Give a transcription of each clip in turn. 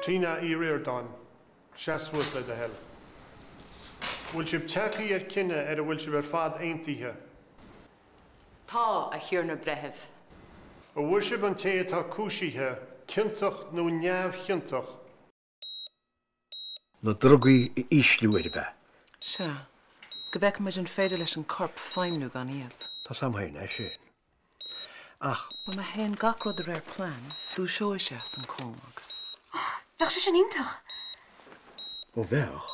Tina Uí Ríordáin, seas suas le do thoil. Bhfuil sibh tagtha ar chinneadh ar a bhfuil sibh ar fad aontaithe? Tá, a Thiarna Breithimh. An bhfuair sibh an té atá cúisithe, ciontach nó neamhchiontach? Na drugaí a ísliú air ab ea? Sea. Go bhfeicfidh muid an féidir leis an corp feidhmiú gan iad. Tá's a'm féin é sin. Ach. Bhuel, má théann gach rud de réir plean, dúiseoidh sé as an cóma agus. Bheadh sé sin iontach! Ó bheadh,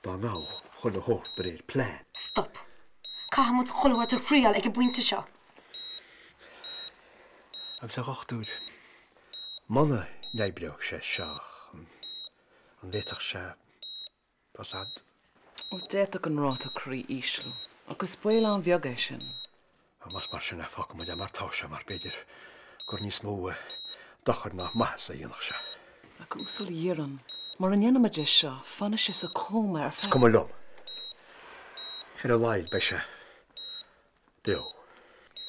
dá ngabhadh chuile shórt de réir plean. Stop. Caithfidh muid chuile shórt a thriail ag an bpointe seo. Agus a dhochtúir, muna n-oibreodh sé seo, an bhféadfadh sé, tá's a'd. Ó, d'fhéadfadh an ráta croí ísliú, ach is baol an-bheag é sin. Más mar sin é, fágfaidh muid é mar tá sé, mar b'fhéidir gur níos mó dochair ná maitheas a dhéanfadh sé. Ach a Uasal Dhíreáin, mura ndéanfaidh muid é seo, fanfaidh sé sa chóma ar Is feadh. cuma liom. Ar a laghad beidh sé beo.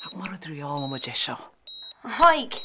Ach mura dtriálann muid é seo. A Thaidhg!